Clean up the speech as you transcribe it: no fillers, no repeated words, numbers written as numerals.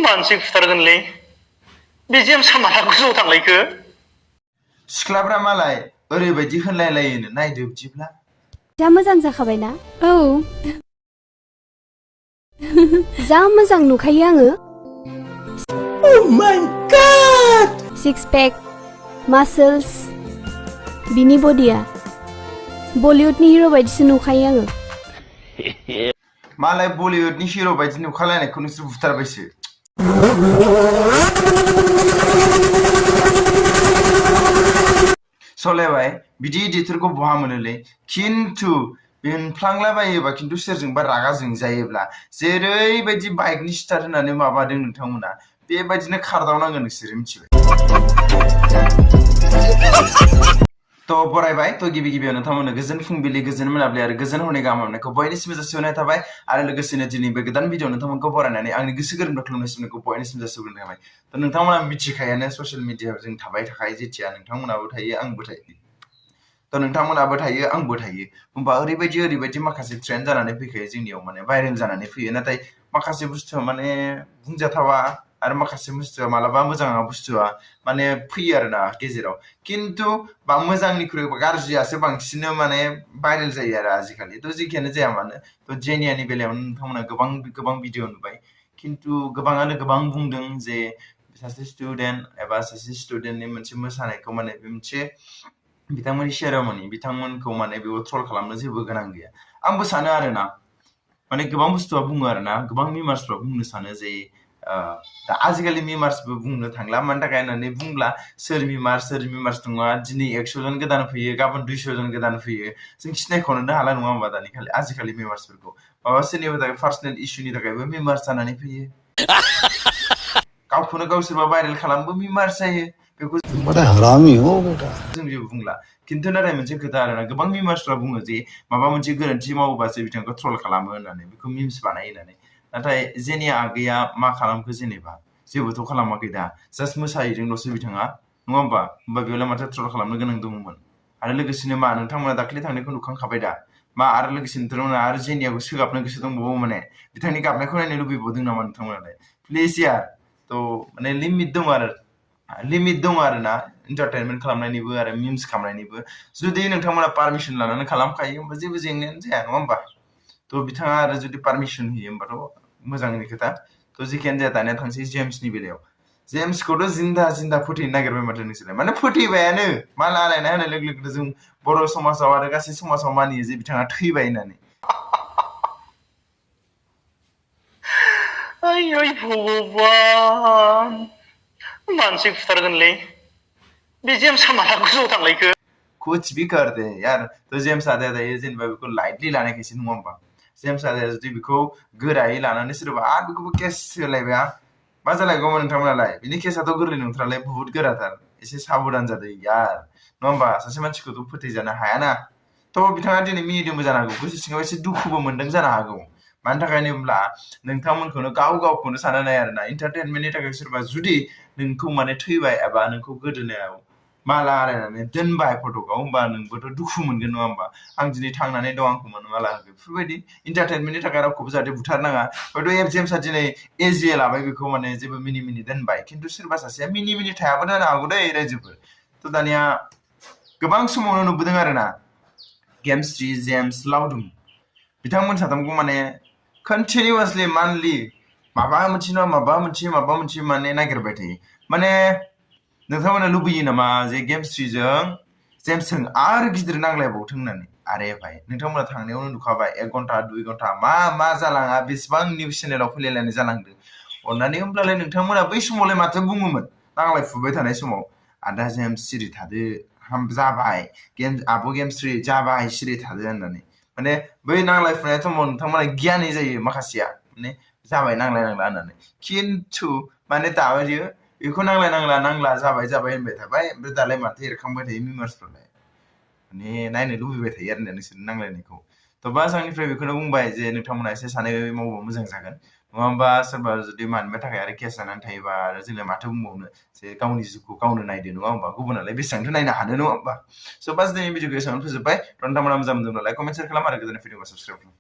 मानसि फुथारगोनलै बे जेम्सआ माला गोजौआव थांलायखो सिख्लाफ्रा मालाय ओरैबायदि होनलायलायोनो नायदो बिदिब्ला जा मोजां जाखाबायना औ जा मोजां नुखायो आङो Oh my god! सिक्स पेक मासल्स बिनि बडिया बलिउडनि हिर' बायदिसो नुखायो आङो मालाय बलिउडनि हिर' बायदि नुखालायनायखौ नोंसोर बुथारबायसो सलायबाय बिदि इडिटरखौ बहा मोनोलै खिन्थु बेनफ्लांलाबायोबा खिन्थु सोरजोंबा रागा जोंजायोब्ला जेरैबायदि बाइकनि स्टार्ट होनानै माबादों नोंथांमोना बेबायदिनो खारदावनांगोन नोंसोरो मिथिबाय तो बरायबाय तो गिबि गिबियाव नोंथांमोननो गोजोन फुंबिलि गोजोन मोनाबिलि आरो गोजोन हरनि गाहाम हामलायनायखौ बयनिसिमबो जासिहरनाय थाबाय आरो लोगोसेनो दिनै बे गोदान भिडिअ नोंथांमोनखौ बरायनानै आंनि गोसो गोरबोनिफ्राय खुलुमनाय सिबिनायखौ बयनिसिम जासिहरनाय थाबाय तो नोंथांमोना मिथिखायानो ससियेल मिडियायाव जों थाबाय थाखायो जेथिया नोंथांमोनाबो थायो आंबो थायो तो नोंथांमोनाबो थायो आंबो थायो होमबा ओरैबायदि माखासे ट्रेन्ड जानानै फैखायो जोंनियाव माने भाइरेल जानानै फैयो नाथाय माखासे बुस्थुआ माने बुंजाथावा आरो माखासे बुस्थुआ मालाबा मोजां बुस्थुआ माने फैयो आरोना गेजेराव खिन्थु मोजांनिख्रुइ गाज्रियासो बांसिन माने भाइरेल जायो आरो आजिखालि तो जेखियानो जाया मानो तो जेनियानि बेलायाव नोंथांमोना गोबां भिडिअ नुबाय खिन्थु गोबाङानो गोबां बुंदों जे सासे स्टुडेन्ट एबा सासे स्टुडेन्टनि मोनसे मोसानायखौ माने बे मोनसे बिथांमोननि सेरेमनि बिथांमोनखौ माने बेयाव ट्रल खालामनो जेबो गोनां गैया आंबो सानो आरोना माने गोबां बुस्थुआ बुङो आरोना गोबां मिमार्सफ्रा बुंनो सानो जे दा आजिखालि मिमार्सबो बुंनो थांला मानि थाखाय होननानै बुंब्ला सोर मिमार्स नङा दिनै 100 जन गोदान फैयो गाबोन 200 जन गोदान फैयो जों सिनायख'नोनो हाला नङा होमबा आजिखालि मिमार्सफोरखौ माबा सोरनिबा थाखाय पार्सनेल इस्युनि थाखायबो मिमार्स जानानै फैयो गावखौनो गाव सोरबा भाइरेल खालामबो मिमार्स जायो बेखौ बड़ा हरामी हो बेटा जों जेबो बुंला खिन्थु नाथाय मोनसे खोथा आरोना गोबां मिमार्सफ्रा बुङो जे माबा मोनसे गोरोन्थि मावोबासो बिथांखौ ट्रल खालामो होननानै बेखौ मिम्स बानायो होननानै नाथाय जेनिया आगैया मा खालामखो जेनेबा जेबोथ' खालामाखै दा जास्ट मोसाहैदोंल'सो बिथाङा नङा होमबा बेयावलाय माथो ट्रल खालामनो गोनां दङमोन आरो लोगोसेनो मा नोंथांमोना दाख्लै थांनायखौ नुखांखाबाय दा मा आरो लोगोसे नोंथांमोना आरो जेनियाखौ सोगाबनो गोसो दंबावो माने बिथांनि गाबनायखौ नायनो लुबैबावदों नामा नोंथांमोनालाय प्लिज यार तो माने लिमिट दं आरोना एन्टारटेनमेन्ट खालामनायनिबो आरो मिम्स खालामनायनिबो जुदि नोंथांमोना पारमिसन लानानै खालामखायो होमबा जेबो जेंनायानो जाया नङा होमबा तो बिथाङा आरो जुदि पारमिसन होयो होमबाथ' मोजांनि खोथा तो जेखियानो जाया दानिया थांसै जेम्सनि बेलायाव जेम्सखौथ' जिन्दा फोथैनो नागिरबाय माथो नोंसोरलाय माने फोथैबायानो माला आलायना होनाय लोगो लोगोनो जों बर' समाजाव आरो गासै समाजाव मानियो जे बिथाङा थैबाय होननानै आयै भगबान मानसि फुथारगोनलै बे जेम्सआ माला गोजौआव थांलायखो कुछ भी करते हैं यार तो जेम्स आदाया दायो जेनेबा बेखौ लाइटलि लानायखायसो नङा होमबा जेम्स आदाया जुदि बेखौ गोरायै लानानै सोरबा आरो बेखौबो केस होलायबाय मा जालायगौमोन नोंथांमोनालाय बिनि केसाथ' गोरलै नंथारालाय बुहुत गोराथार एसे साबधान जादो यार नङा होमबा सासे मानसिखौथ' फोथैजानो हायाना थ' बिथाङा दिनै मिनिदोंबो जानो हागौ गोसो सिङाव एसे दुखुबो मोनदों जानो हागौ मानि थाखाय होनोब्ला नोंथांमोनखौनो गावखौनो सानना नाय आरोना एन्टारटेनमेन्टनि थाखाय सोरबा जुदि नोंखौ माने थैबाय एबा नोंखौ गोदोनायाव माला आलायनानै दोनबाय फटकआव होमबा नोंबोथ' दुखु मोनगोन नङा होमबा आं दिनै थांनानै दं आंखौ मानो माला होखो बेफोरबायदि एन्टारटेनमेन्टनि थाखाय रावखौबो जाहाथे बुथारनाङा हयथ' जेम्सआ दिनै एजिए लाबाय बेखौ माने जेबो मिनि दोनबाय खिन्थु सोरबा सासेया मिनि थायाबो जानो हागौ दै रायजोफोर थ' दानिया गोबां समावनो नुबोदों आरोना गेमस्ट्रि जेम्स लावदुम बिथांमोन साथामखौ माने कन्टिनिउवासलि मान्थलि माबा मोनसे माने नागिरबाय थायो माने नोंथांमोना लुबैयो नामा जे गेमस्ट्रिजों जेम्सजों आरो गिदिर नांलायबावथों होननानै आरे भाई नोंथांमोना थांनायावनो नुखाबाय 1 घन्टा 2 घन्टा मा जालाङा बेसेबां निउस चेनेलाव फैलायलायनाय जालांदों अन्नानै होमब्लालाय नोंथांमोना बै समावलाय माथो बुङोमोन नांलायफुबाय थानाय समाव आदा जेम्स सिरि थादो जाबाय आब' गेमस्ट्रि जाबाय सिरि थादो होननानै माने बै नांलायफुनाय समाव नोंथांमोना गियानि जायो माखासेया माने जाबाय नांलायनांला होननानै खिन्थु माने दाबायो बेखौ नांला जाबाय होनबाय थाबाय ओमफ्राय दालाय माथो एरखांबाय थायो मिमार्सफ्रालाय माने नायनो लुबैबाय थायो आरो नोंसोर नांलायनायखौ थ' बास आंनिफ्राय बेखौनो बुंबाय जे नोंथांमोना एसे सानै मावबा मोजां जागोन नङाबा सोरबा जुदि मानिबा थाखाय आरो केस जानानै थायोबा आरो जोंलाय माथो बुंबावनो जे गावनि जिउखौ गावनो नायदो नङा होमबा गुबुनालाय बेसेबांथो नायनो हानो नङा होमबा स' बास दिनै भिडिअखौ एसेबां फोजोबबाय नोंथांमोना मोजां मोनदोंब्ला लाइक कमेन्ट शेयार खालाम आरो गोदान भिडिअखौ साबस्क्राइब खालाम